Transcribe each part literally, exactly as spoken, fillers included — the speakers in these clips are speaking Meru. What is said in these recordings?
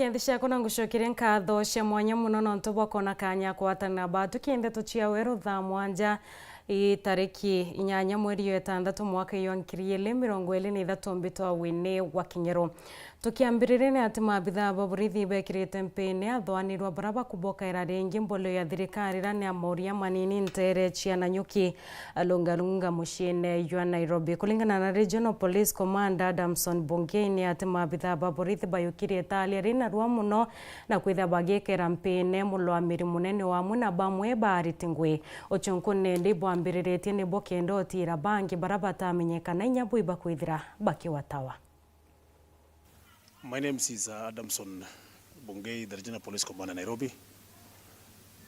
Nthi ciakwa na ngucokeria nkatho cia mwanya mono nontu bwa kwona kanya ya kwatana batu kintheto cia weru thaa mwanja, i tariki inyanya mweri ya itantatu mwaka ya ngiri igiri mirongo iri na ithatu mbitwa Winnie wa Kinyeru. Tukiambiriria ni ati maabithaa ba borithi bekirite mpini athoanirwa bara bakubokaira ringi mbolo ya thirikari iria ni a mauria manini ntere cia Nanyuki, Lungalunga muciine jwa Nairobi. Kulingana na Regional Police Commander Adamson Bungei ni ati maabithaa ba borithi bayukirie taali ri narua mono na kwithira bagikira mpini mulwamiri munene wamwe na bamwe ba ariti ngui. Uchunkuni ndi bwambiriritie nibo kenda utiira bangi bara batamenyekana inya bui bakwithira bakiwatawa. My name is, uh, Adamson Bungei, the Regional Police Commander, Nairobi.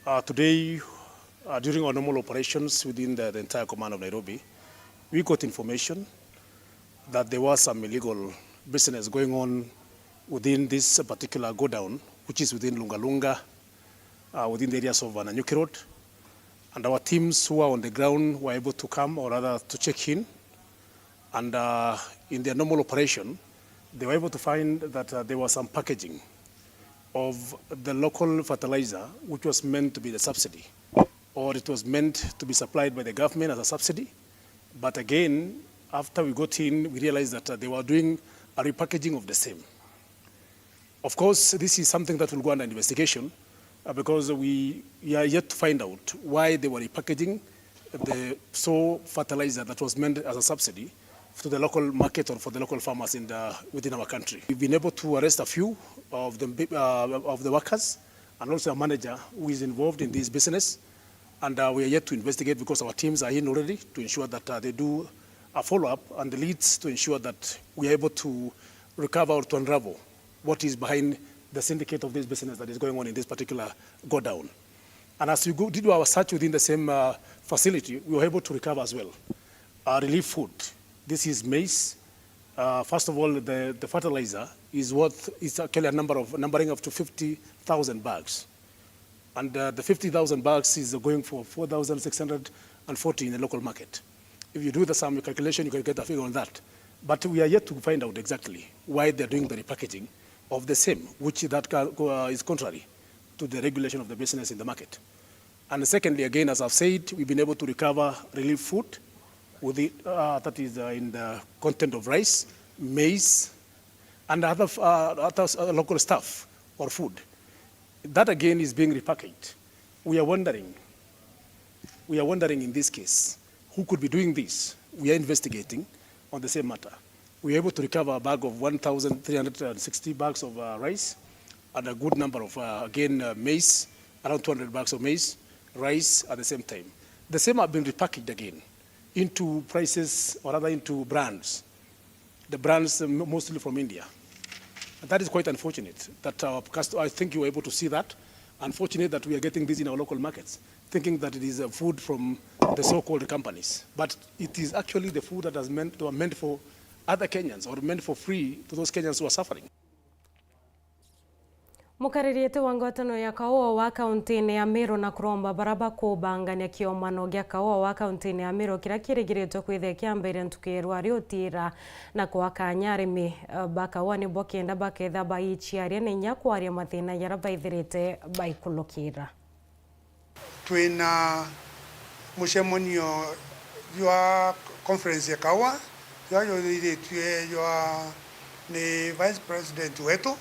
Uh, today, uh, during our normal operations within the, the entire command of Nairobi, we got information that there was some illegal business going on within this particular godown, which is within Lungalunga, uh, within the areas of, uh, Nanyuki Road. And our teams who are on the ground were able to come, or rather to check in. And, uh, in their normal operation, they were able to find that, uh, there was some packaging of the local fertilizer, which was meant to be the subsidy, or it was meant to be supplied by the government as a subsidy. But again, after we got in, we realized that, uh, they were doing a repackaging of the same. Of course, this is something that will go under investigation, uh, because we, we are yet to find out why they were repackaging the so fertilizer that was meant as a subsidy to the local market or for the local farmers in the, within our country. We've been able to arrest a few of the, uh, of the workers and also a manager who is involved in this business. And, uh, we are yet to investigate because our teams are in already to ensure that, uh, they do a follow-up and the leads to ensure that we are able to recover or to unravel what is behind the syndicate of this business that is going on in this particular godown. And as we go, did our search within the same, uh, facility, we were able to recover as well, uh, relief food. This is maize. Uh, first of all, the, the fertilizer is worth, is actually a number of, numbering up to fifty thousand bags. And, uh, the fifty thousand bags is going for four thousand six hundred and forty in the local market. If you do the sum calculation, you can get a figure on that. But we are yet to find out exactly why they're doing the repackaging of the same, which that ca-, uh, is contrary to the regulation of the business in the market. And secondly, again, as I've said, we've been able to recover relief food with the, uh, that is, uh, in the content of rice, maize, and other, uh, other, uh, local stuff or food. That again is being repackaged. We are wondering, we are wondering in this case, who could be doing this? We are investigating on the same matter. We were able to recover a bag of one thousand three hundred and sixty bags of, uh, rice and a good number of, uh, again, uh, maize, around two hundred bags of maize, rice at the same time. The same have been repackaged again into prices, or rather into brands. The brands, uh, mo-, mostly from India. And that is quite unfortunate that our cust-, I think you were able to see that. Unfortunate that we are getting this in our local markets, thinking that it is, uh, food from the so-called companies. But it is actually the food that has meant, were meant for other Kenyans or meant for free to those Kenyans who are suffering. Mukariritie wa ngwatano ya kaua wa kauntine ya Meru na kuromba bara bakubangania kiomano gia kaua wa kauntine ya Meru kiria kirigiritwe kwithia kiambiria ntuku ya rwari utiira na kwakanya arimi, eh, ba kaua nibo kenda baketha baiciaria na inya kwaria mathina jaria baithirite baikulukira. Twina mucemanio jwa conference ya kaua, jwa jwathiritue jwa ni Vice President wetu,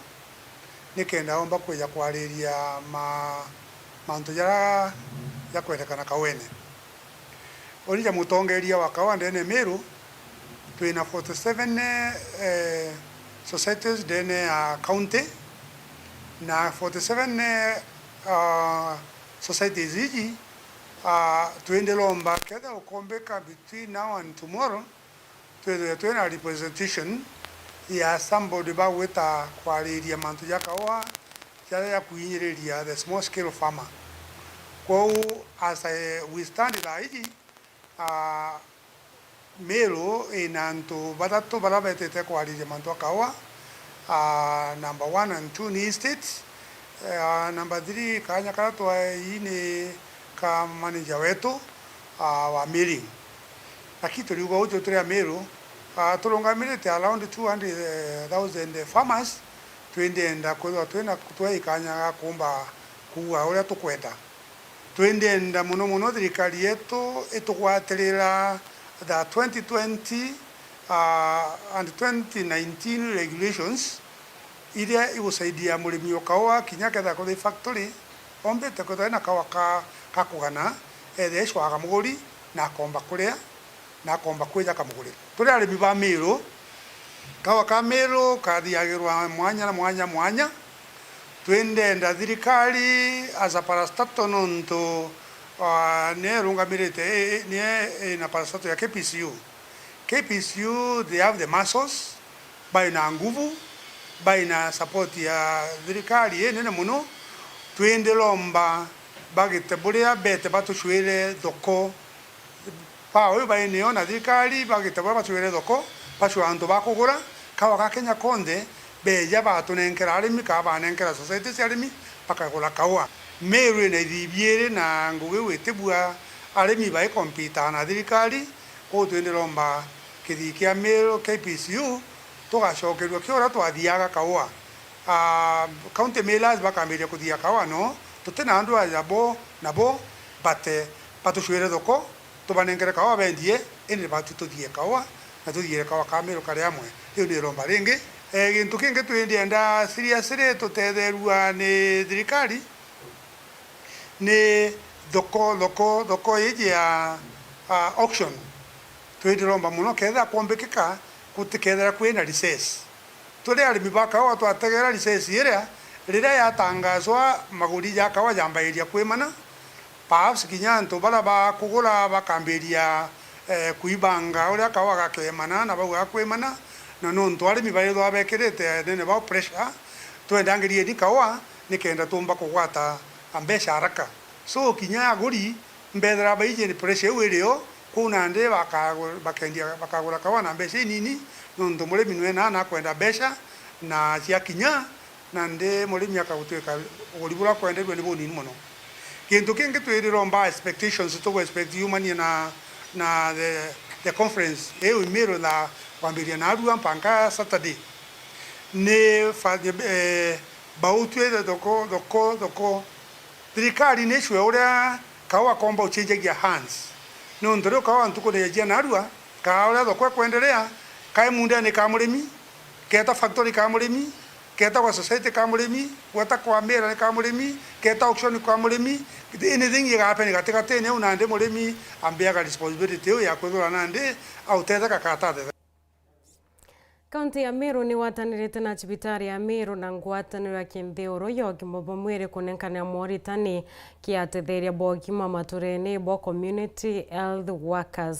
nikenda omba kwija kwariria ma-, mantu jaria jakwendekana kauene. Uni ja mutongeria wa kaua ndene Meru, twina forty seven, eh, societies ndene ya county, na forty seven, eh, ah, societies iji, ah, twindiromba kethira ukombika between now and tomorrow, twithire twina representation ya somebody bagwita kwariria mantu ja kaua jaria ja kuinyiriria the small scale farmer. Kwou as I, we stand thaa iji, ah, Meru ina antu bathatu baria betite kwariria mantu a kaua. Ah, number one and two ni estate. Ah, number three, kanya karia twai ni ka manager wetu, ah, wa milling. Lakini turiuga uju turi a Meru, ah, turungamirite around two hundred thousand farmers, Twindienda kwithirwa twina, twai kanya ga kuumba kuuga uria tukwenda. Twindienda mono mono thirikari yetu itugwatirira the twenty twenty, ah, and twenty nineteen regulations, iria igusaidia murimi o kaua kinya akethira kwithirwa i factory, ombite kwithirwa ena kaua ka, ka kugana, ethira icwaga muguri na akomba kuria, na akomba kwija akamugurira. Turi arimi ba Meru, kaua ka Meru kathiagirwa mwanya na mwanya mwanya. Twindenda thirikari as a parastatal nontu, ah, nie irungamirite, i-, i-, nie ina parastatal ya K P C U. K P C U, they have the muscles, bai na nguvu, bai na support ya thirikari inene mono. Twindiromba bagite buria bete batucwire thoko. Ba uyu bai nio na thirikari bagite buria batucwire thoko, bacwaa antu ba kugura, kaua ga Kenya konthe, beja batunenkera arimi, kaa banenkera society cia arimi, bakagura kaua. Meru ina ithibi iri na ngugi iu itibua arimi bai compete na thirikari, Kwou twindiromba kithii kia Meru K P C U tugacokerua kia uria twathiaga kaua. Ah, county millers bakambiria kuthia kaua, no tutina andu aja bo nabo, but, eh, batucwire thoko, tubanenkere kaua bendie, indi batu tuthie kaua, na tuthiire kaua ka Meru kari amwe. Riu ni iromba ringi. Eh, gintu kingi twindienda seriously tutetherua ni thirikari, ni thoko, thoko, thoko iji ya, ah, auction. Twindiromba mono kethira kwombikika gutikethira kwina recess. Turi arimi ba kaua twategera recess iria, riria yatangazwa maguri ja kaua jambairia kwimana, perhaps kinya antu baria ba kugura bakambiria, eh, kuibanga uria kaua gakemana na bau gakwimana, na nontu arimi barithwa bekirite anene bao pressure, twendangirieni kaua nikenda tuumba kugwata mbeca haraka. So kinya aguri mbethira baiji ni pressure iu irio, kwou nandi bakagu-, bakendia, bakagura kaua na mbeca inini, nontu murimi nwena na akwenda mbeca, na ciakinya, nandi murimi akagutwika uguri buria akwenderua ni bunini mono. Gintu kingi twiriromba expectations, tugu expect yumanie na, na the, the conference iu Imiru na kwambiria narua mpaka Saturday. Ni fa-, eh, bau twi thoko, thoko, thoko. Thirikari ni icue uria kaua komba ucenjagia hands. Nontu riu kaua ntukune ya jia narua, kaa uria thoko ikwenderea, kai mundene ka murimi, keta factory ka murimi, keta kwa society ka murimi, gweta kwa mira ni ka murimi, keta auction kwa murimi, anything igahappen gatigatine u nandi murimi ambiaga responsibility iu ya kwithirwa nandi autetheka kana atatetheka. Kaunti ya Meru ni gwatanirite na cibitari ya Meru na ngwataniro ya kintheuro ya ugima bwa mwiri kunenkanira moritani kiatetheria bwa ugima maturene bwa community health workers.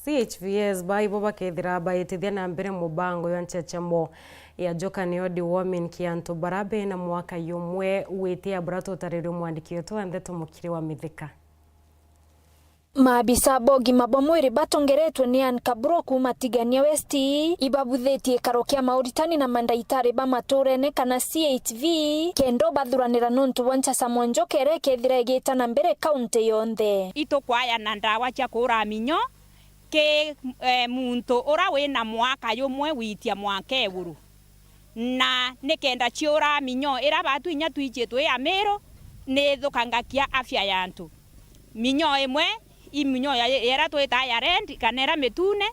C H V S baibo bakethira baitithia na mbere mubango ya nchechemo ya njoka niyo deworming ki antu bara bena mwaka yumwe witia bura tutaririo mwandiki wetu wa ndeto Mukiri wa Mithika. Maabisa ba ugima bwa mwiri batongeretwe ni Ann Kaburo kuuma Tigania West, ibabuthitie ikaro kia mauritani na mandaitari ba maturene kana C H V, kenda ubathuranira nontu bwa nchasamo njoka iria ikethira igita na mbere kaunti yonthe. Itukwaya na ndawa cia kuura minyo ki, eh, muntu ura wina mwaka yumwe gwitia mwaka iguru. Na nikenda ciura minyo ira batu inya twichitwe ya Meru ni ithukangakia afya ya antu. Minyo imwe i minyo ya, ira twitaa ya red kana ira mitune,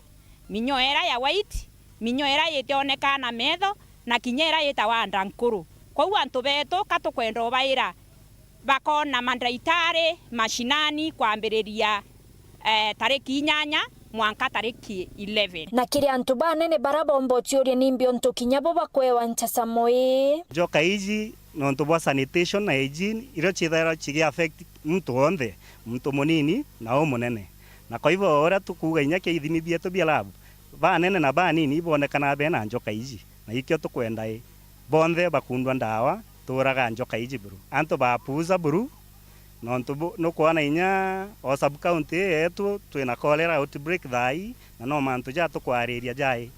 minyo ira ya white, minyo ira itionekaa na metho, na kinya ira itawa nda nkuru. Kwou antu betu ka tukwenda ubaira bakona mandaitari mashinani kwambiriria, eh, tariki inyanya mwanka tariki eleven. Na kiri antu banene bara bomba uciuria nimbi untu kinya bo bakwewa nchasamo ii? Njoka iji nontu bwa sanitation na hygiene, irio cithairwa cigi affect muntu wonthe, muntu munini na umunene. Na kwa hivyo uria tukuuga inya kia ithimi bietu bia lab, banene na banini ibonekana bena njoka iji, na ikio tukwenda i bonthe bakundwa ndawa tuuraga njoka iji buru. Antu bapuuza buru, nontu bu-, nukwona inya o sub county ii yetu twina cholera outbreak thaa ii, na no mantu ja tukwariria jai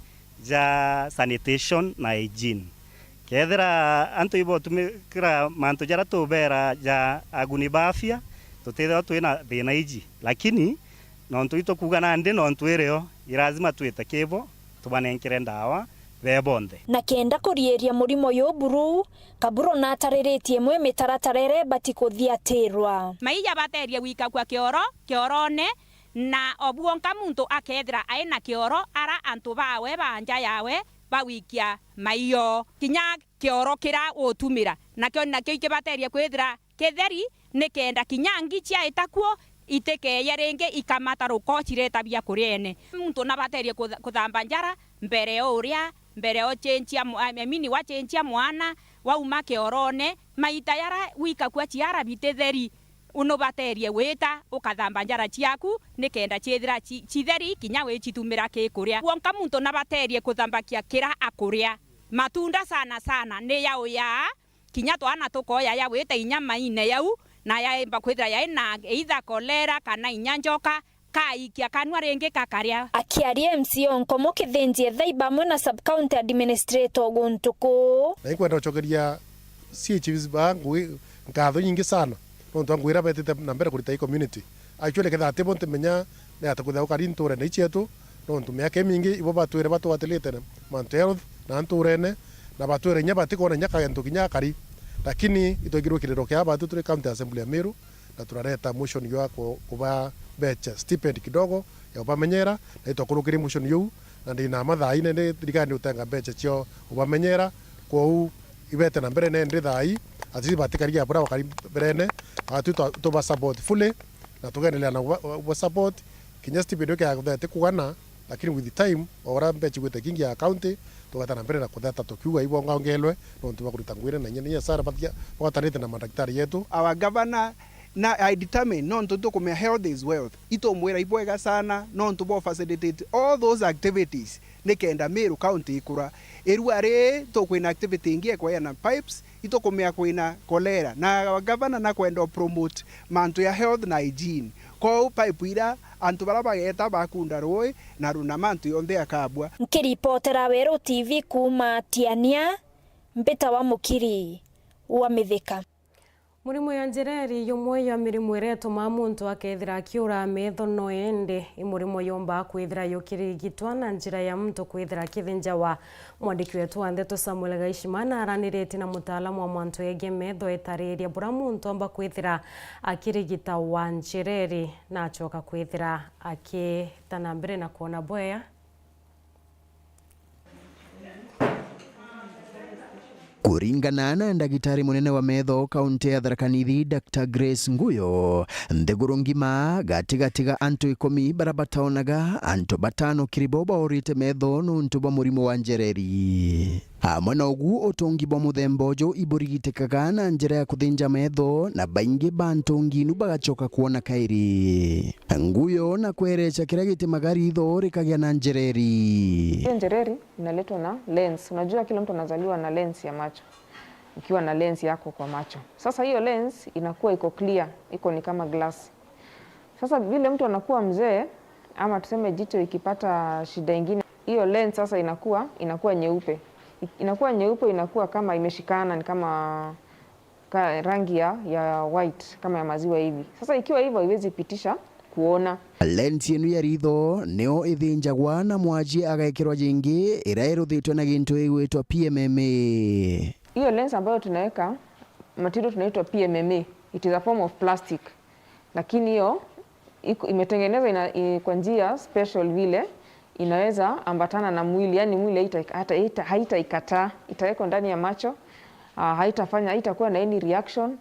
ja sanitation na hygiene. Kethira antu ibotumikira mantu jaria tubera ja aguni ba afya, tutithirwa twina thina iji, lakini nontu itukuuga nandi nontu irio, i lazima twite kibo, tubanenkere ndawa, be bonthe. Na kenda kuriiria murimo juu buru, Kaburo natariritie imwe mitaratara iria ibati kuthiatirwa. Maiya baterie gwikagua kioro, kiorone, na o bwonka muntu akethira ai na kioro ara antu bawe ba nja yawe bagwikia maiyo. Kinya kioro kira utumira, nakio, nakio ikibaterie kwithira kitheri, ni kenda kinya ngi ciaita kuo itikeye ringi ikamata ruko cireta biakuria ene. Muntu nabaterie kutha-, kuthamba njara mbere ya uria, mbere ya ucenjia mwa-, I mean, wacenjia mwana, wauma kiorone, maita jara gwikakua ciara bititheri, nubaterie gwita ukathamba njara ciaku, ni kenda ciithira ci-, citheri kinya wicitumira ki kuria. Kwonka muntu nabaterie kuthambakia kira akuria. Matunda sana sana ni ya uyaa, kinya twana tukoya ya gwita inya maine yau, na yaemba kwithira yai na either kolera kana inya njoka, kaikia kanua ringi kakaria. Akiaria M C A o Nkomo Kithinji Ethai bamwe na Sub-County Administrator o guntu kuu. Na inkwenda gucokeria C H Vs baa ngugi nkatho nyingi sana, nontu bwa ngugi iria betite na mbere kurita i community. Actually, kethira atibo ntimenya ni ata kwithira gukari nturene ii cietu, nontu miaka imingi ibo batwire batwatilite na mantu health na nturene, na batwire inya batikwona inya kantu kinya akari. Lakini itwegirwe kiriro kia batu turi County Assembly ya Meru, na turareta motion ya ku-, kuba mbecha stipend kidogo ya ubamenyera, na itwakurukirie motion yuu, na ndina mathaa ine ni thirikari ni utenga mbecha cio ubamenyera. Kwou ibete na mbere nende thaa ii, at least batikaria bura bakari mberene, atu twa-, tuba support fully, na tugendelea na uba, uba support, kinya stipend iu kethira ti kugana, lakini with time, o uria mbecha igwite kingi ya county, tugeta na mbere na kutheta tukiuga ibongongelwe, nontu bwa kuruta ngugi na inya, na inya sana batia-, bagotanite na mandaktari yetu. Our governor na I determine, nontu tukumenya health is wealth. Itumwira ibwega sana, nontu bo facilitate all those activities, ni kenda Meru County ikura. Irua ri tukwina activity ingi ekweana pipes, itukumea kwina kolera, na gavana nakwenda u promote mantu ya health na hygiene. Kwou pipe ira antu bara bageta bakunda rui na runa mantu yonthe akabua. Nkiripotera Weru T V kuuma Tiania, mbita wa Mukiri wa Mithika. Murimo ya njereri yumwe ya mirimo iria itumaa muntu akethira akiura metho, no indi i murimo yomba kwithira yukirigitwa na njira ya muntu kwithira akithinjawa. Mwandiki wetu wa ndeto Samuel Gaishimana araniritie na mutaalamu wa mantu yegie metho etariria bura muntu amba kwithira akirigita wa njereri na acoka kwithira akita na mbere na kwona bwea. Kuringana na ndagitari munene wa metho kaunti ya Tharaka Nithi, Doctor Grace Nguyo, nthiguru ngima gatigati ga antu ikumi bara bataonaga, antu batano kiri bo baurite metho nuntu bwa murimo wa njereri. Amwe na ugu, utungi bwa muthemba uju iburigitikaga na njira ya kuthinja metho, na baingi ba ntungi inu bagacoka kwona kairi. Nguyo na kwerecha kiria gitimaga ritho rikagia na njereri. Hiyo njereri inaletwa na lens. Unajua kila mtu anazaliwa na lens ya macho. Ukiwa na lens yako kwa macho. Sasa hiyo lens inakuwa iko clear, iko ni kama glass. Sasa vile mtu anakuwa mzee, ama tuseme jicho ikipata shida ingine, hiyo lens sasa inakuwa, inakuwa nyeupe. I-, inakuwa nyeupe, inakuwa kama imeshikana, ni kama ka-, rangi ya, ya white, kama ya maziwa hivi. Sasa ikiwa hivyo, haiwezi pitisha kuona. Lens inu ya ritho nio ithinjagwa na mwajie agekirwa jingi iria iruthitwe na gintu igwitwa P M M A. Hiyo lens ambayo tunaweka, material tunaitwa P M M A. It is a form of plastic. Lakini hiyo iko, imetengenezwa ina-, i-, kwa njia special vile inaweza ambatana na mwili, yani mwili haita-, hata haita-, haitaikataa, itawekwa ndani ya macho, ah, haitafanya, haitakuwa na any reaction,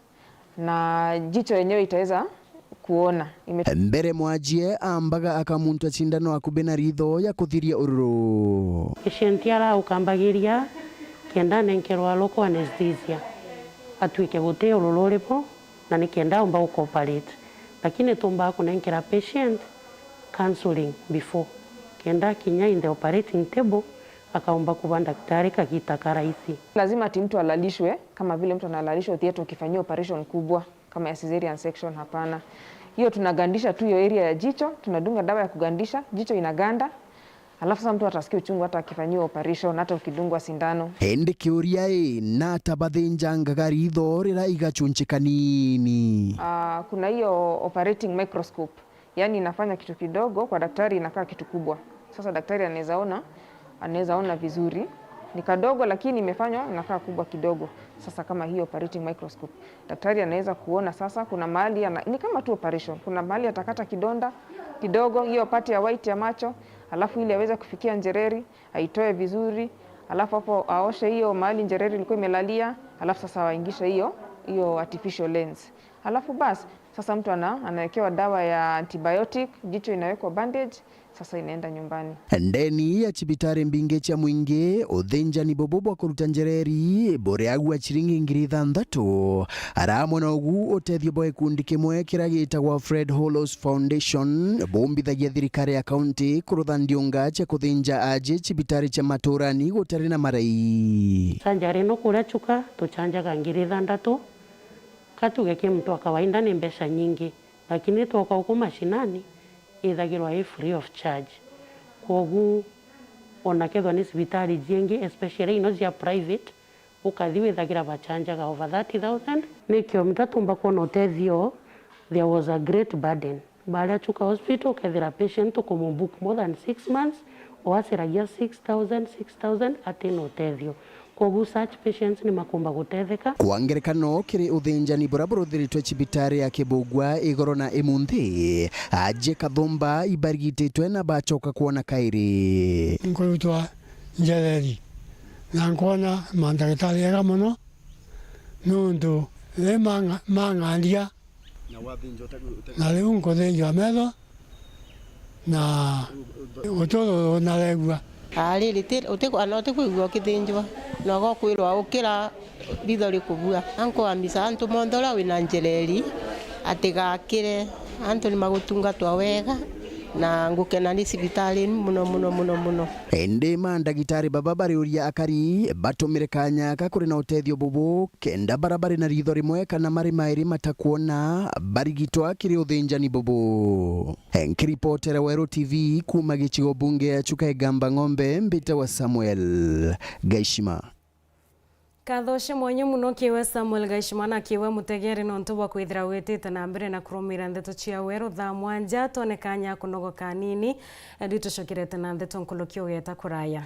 na jicho yenyewe itaweza kuona. Ime- Mbere mwajie ambaga aka muntu acindano akubi na ritho ya kuthiria ururu. Patient ara ukambagiria kenda anenkerwa local anesthesia, atwike guti ururu uribo, na ni kenda aumba guka operate. Lakini tumbaa kunenkera patient counseling before, kenda kinya in the operating table akaumba kuba daktari kagita karaisi. Lazima ati mtu alalishwe kama vile mtu analalishwa theater ukifanyia operation kubwa kama ya caesarean section, hapana. Hiyo tunagandisha tu hiyo area ya jicho, tunadunga dawa ya kugandisha, jicho inaganda. Alafu sasa mtu atasikia uchungu hata akifanyiwa operation, hata ukidungwa sindano. Indi kiuria i, nata bathinjangaga ritho rira igachunchi kanini? Ah, kuna hiyo operating microscope. Yaani inafanya kitu kidogo, kwa daktari inakaa kitu kubwa. Sasa daktari anaweza ona, anaweza ona vizuri. Ni kadogo, lakini imefanywa inakaa kubwa kidogo. Sasa kama hii operating microscope, daktari anaweza kuona sasa kuna mahali ana, ni kama tu operation, kuna mahali atakata kidonda kidogo, hiyo part ya white ya macho, alafu ili aweze kufikia njereri, aitoe vizuri, alafu hapo aoshe hiyo mahali njereri ilikuwa imelalia, alafu sasa waingishe hiyo, hiyo artificial lens. Alafu bas, sasa mtu ana, anawekewa dawa ya antibiotic, jicho inawekwa bandage, sasa inaenda nyumbani. Ndeni ya cibitari mbingi cia mwingi, uthinjani bubu bwa kuruta njereri buri agu a ciringi ngiri ithanthatu. Aramwe na ugu, utethio bwa gikundi kimwe kiria gitagwa Fred Hollows Foundation bumbithagia thirikari ya kaunti kurutha ndiunga cia kuthinja aji cibitari cia maturani gutari na marai. Sanjari no kuria Chuka tuchanjaga ngiri ithanthatu, ka tuge ki muntu wa kawaida ni mbeca nyingi. Lakini twoka uku mashinani, ithagirwa i free of charge. Kwogu, ona kethwa ni cibitari jingi, especially ino cia private, ukathi withagira bachanjaga over thirty thousand. Nikio mtatumba kwona utethio, there was a great burden. Baria Chuka Hospital, ukethira patient ukumubook more than six months, oaciragia six thousand, six thousand, atina utethio. Kwogu such patients ni makumba gutetheka. Kwa ngerekano, kiri uthinjani buria buruthiritwe cibitari ya Kibugwa igoro na imunthi, aji kathumba ibarigititwe na bacoka kwona kairi. Nkurutwa njereri na nkwona mandagitari ega mono, nuntu ri mang'a-, mang'andia. Na wathinjwa utegwi-, utegwi- Na riu nkuthinjwa metho na uturo unaregua. Ariri, ti, uti, ana utikwigua ukithinjwa, na ugokwirwa ukira ritho rikubua. Na nkwamisa antu monthe uria wina njereri atigakire. Antu ni magutungatwa wega, na ngukena ni cibitari inu muno, muno, muno, muno. Indi mandagitari baba bariuria akari batumire kanya ka kuri na utethio bubu kenda bara bari na ritho rimwe kana mari mairi matakwona barigitwa kiri uthinjani bubu. Nkiripotera Weru T V kuuma gicigo bunge ya Chuka Igamba Ng'ombe, mbitawa Samuel Gaishima. Kathoce mwanya muno kiwe Samuel Gaishima na kiwe mutegeri nontu bwa kwithira witite na mbere na kurumira ndeto cia Weru thaa mwanja. Twone kanya kunogoka nini, ndi tucokerete na ndeto nkuluki ugeta kuraya.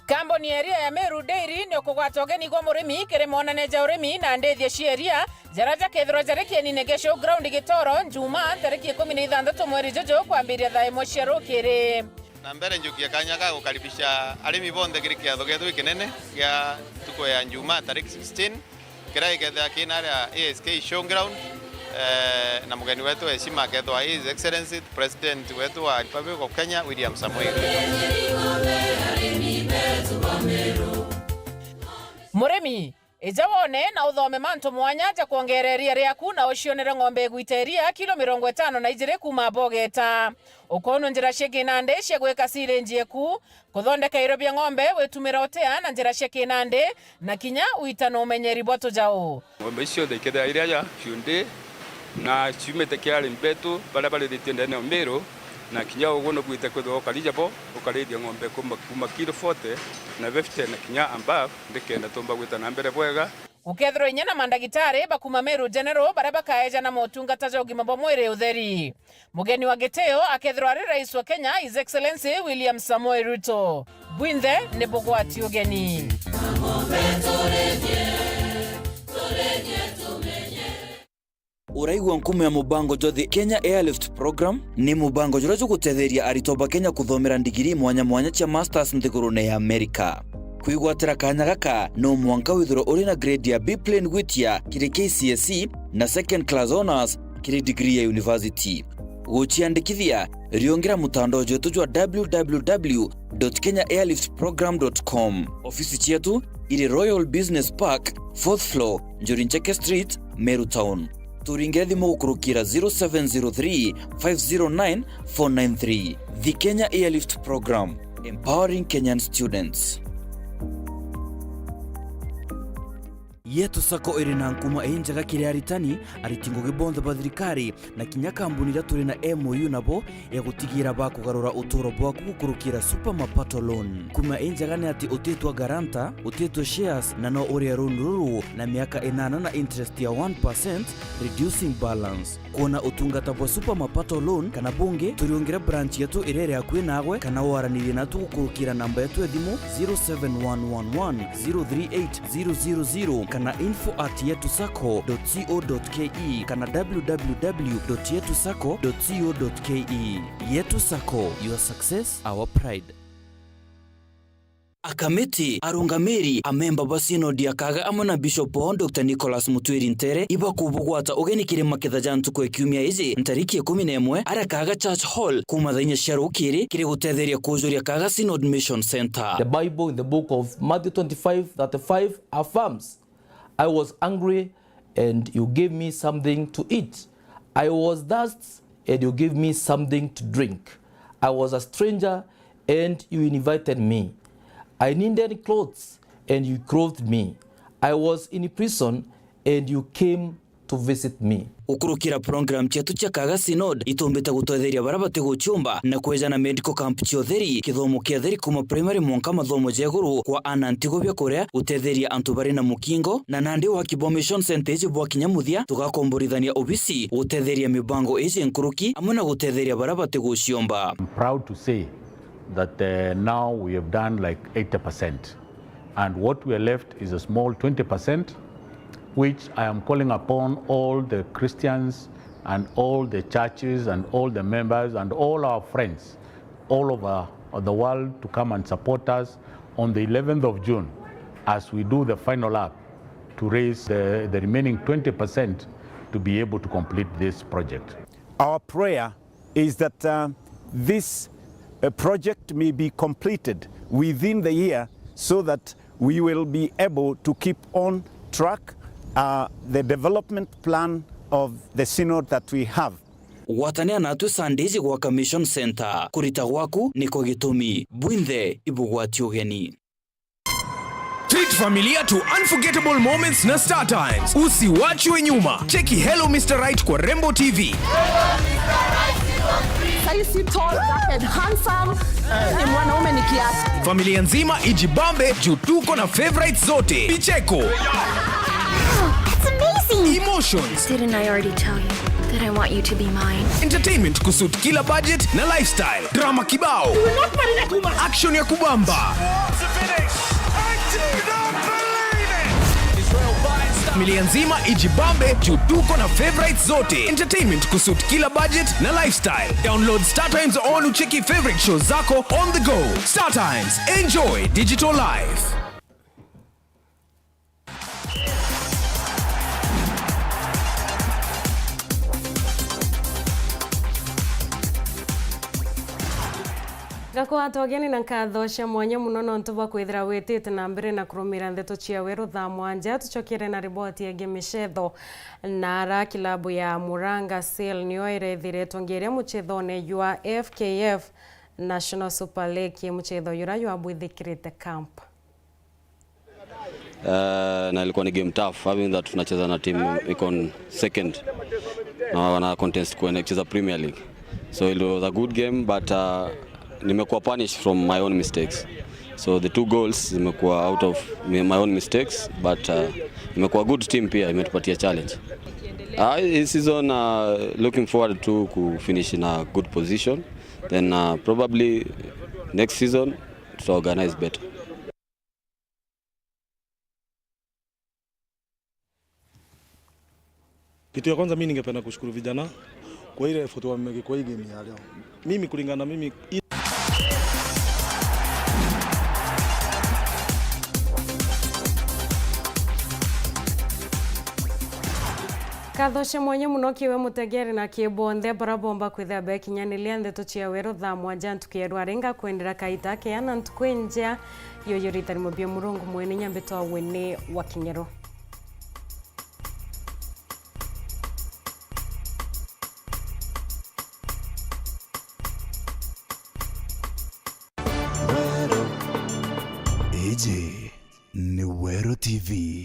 Kambuni ya iria ya Meru Dairy ni ukugwata ugeni gwa murimi kiri monania ja urimi na ndithia cia iria, jaria jakethirwa jari kienine gia showground Gitoro, Njumaa, tariki ikumi na ithanthatu mweri juju, kwambiria thaa imwe cia rukiri. Na mbere njukie kanya ga gukaribisha arimi bonthe kiri kiatho gietu gikinene gia ntuku ya Njumaa, tariki sixteen. Kiria gikethira kina aria A S K showground, eh, na mugeni wetu wa heshima akethwa His Excellency President wetu wa Republic of Kenya, William Samoei Ruto. Murimi, ija wone na uthome mantu mwanya ja kwongeera iria riaku na ucionere ng'ombe igwita iria kilo mirongo itano na ijiri kuuma bogeta. Ukoonwa njira cia kinandi cia gwika silage eku, kuthondeka irio bia ng'ombe witumira utia na njira cia kinandi, na kinya wita na umenyeri bwa tujau. Ng'ombe icio cionthe ikethira iri aja ciundi, na ciumite kia arimi betu baria barithitie ndene ya Meru, na kinya uguo nubwite kwithirwa ukari jabo, ukarithia ng'ombe kuma, kuma kilo forty na fifty na kinya above, ndikenda tumba gwita na mbere bwega. Gukethirwa inya na mandagitari ba kuuma Meru General baria bakaejana motungata ja ugima bwa mwiri utheri. Mugeni wa gitio akethirwa ari Rais wa Kenya, His Excellency William Samoei Ruto. Bwinthe ni bugwati ugeni. Uraigua nkumo ya mubango jwa the Kenya Airlift Program? Ni mubango juria jugutetheria aritwa ba Kenya kuthomera ndigiri mwanya mwanya cia masters nthigurune ya Amerika. Kwigwatira kanya gaka, no mwanka withirwe uri na grade ya B plain gwitia kiri K C S E na second class honours kiri degree ya university. Guciandikithia, riungira mutandao jwetu jwa w w w dot kenya airlift program dot com. Ofisi cietu iri Royal Business Park, fourth floor, Njuri Ncheke Street, Meru Town. Turingire thimu gukurukira zero seven zero three, five zero nine, four nine three. The Kenya Airlift Program, empowering Kenyan students. Yetu Sacco iri na nkuma injega kiri aritani, ariti ngugi bonthe ba thirikari, na kinya kambuni iria turi na M O U nabo ya gutigira bakugarura uturo bwaku gukurukira Super Mapato Loan. Nkuma injega ni ati utitwa guarantor, utitwa shares, na no uria loan ruru na miaka inana na interest ya one percent, reducing balance. Kwona utungata bwa Super Mapato Loan kana bungi, turiungire branch yetu iria iri akui naagwe, kana waranirie natu gukurukira namba yetu ya thimu zero seven one one one zero three eight zero zero zero kana info at yetu sacco dot co dot ke kana w w w dot yetu sacco dot co dot ke. Yetu Sacco, your success, our pride. Akamiti, arungamiri, amemba ba Synod ya Kaga amwe na Bishop wao Doctor Nicholas Mutwiri Ntere ibakubugwata ugeni kiri maketha ja ntuku ya kiumia iji, ntariki ikumi na imwe, aria Kaga Church Hall, kuuma thaa inya cia rukiri, kiri gutetheria kujuria Kaga Synod Mission Centre. The Bible in the book of Matthew twenty-five thirty-five affirms, "I was hungry and you gave me something to eat. I was thirsty and you gave me something to drink. I was a stranger and you invited me. I needed clothes and you clothed me. I was in prison and you came to visit me." Gukurukira program cietu cia Kaga Synod, itumbite gutetheria baria batiguciumba na kweja na medical camp cia utheri, kithomo kia utheri kuuma primary mwanka mathomo ja iguru, kwa ana ntigo bia kuria, gutetheria antu bari na mukingo, na nandi waki bwa Mission Centre iji bwakinya muthia, tugakomborithania obisi, gutetheria mibango iji nkuruki, amwe na gutetheria baria batiguciumba. I'm proud to say that, uh, now we have done, like, eighty percent. And what we are left is a small twenty percent, which I am calling upon all the Christians and all the churches and all the members and all our friends all over the world to come and support us on the eleventh of June as we do the final lap to raise the, the remaining twenty percent to be able to complete this project. Our prayer is that, uh, this, uh, project may be completed within the year so that we will be able to keep on track, uh, the development plan of the synod that we have. Gwatanira natwe Sunday iji gwaka Mission Centre. Kurita gwaku niko gitumi. Bwinthe ibugwati ugeni. Treat familia to unforgettable moments na Star Times. Usiwachwe nyuma. Cheki Hello Mister Right kwa Rembo T V. Saisi tall, dark and handsome. Ni mwanaume ni kiasi. Familia nzima ijibambe juu tuko na favorites zote. Vicheko. That's amazing. Emotions. Didn't I already tell you that I want you to be mine? Entertainment kusuit kila budget na lifestyle. Drama kibao. Action ya kubamba. Familia nzima ijibambe juu tuko na favorites zote. Entertainment kusuit kila budget na lifestyle. Download Star Times on ucheki favorite shows zako on the go. Star Times, enjoy digital life. Ngakwata ugeni na nkatho cia mwanya muno nontu bwa kwithira witite na mbere na kurumira ndeto cia weru thaa mwanja. Tucokere na riboti yegie micetho. Na ara kilabu ya Muranga Seal niyo irethiritwe ngiria mucethone jwa F K F National Super League, mucetho jura jwabwithikirite camp. Eh, na ilikuwa ni game tough, having that tunacheza na team iko on second na wana contest kucheza Premier League, so it was a good game, but uh, nimekuwa punished from my own mistakes, so the two goals zimekuwa out of my own mistakes, but uh, imekuwa good team pia, imetupatia challenge. Uh, hii season, uh, looking forward to kufinish in a good position, then uh, probably next season tuta organize better. Kitu ya kwanza, mimi ningependa kushukuru vijana kwa ile effort wameweka kwa hii game ya leo. Mimi, kulingana na mimi, i- Nkatho cia mwanya muno kiwe mutegeri na ki bonthe bara bomba kwithira bekinyaniria ndeto cia weru thaa mwanja ntuku ya rwaringa kwendera kaita kea na ntuku injea. Yoyo ritari mubia Murungu mwene nyambitwa wene wa Kinyero. Iji ni Weru T V.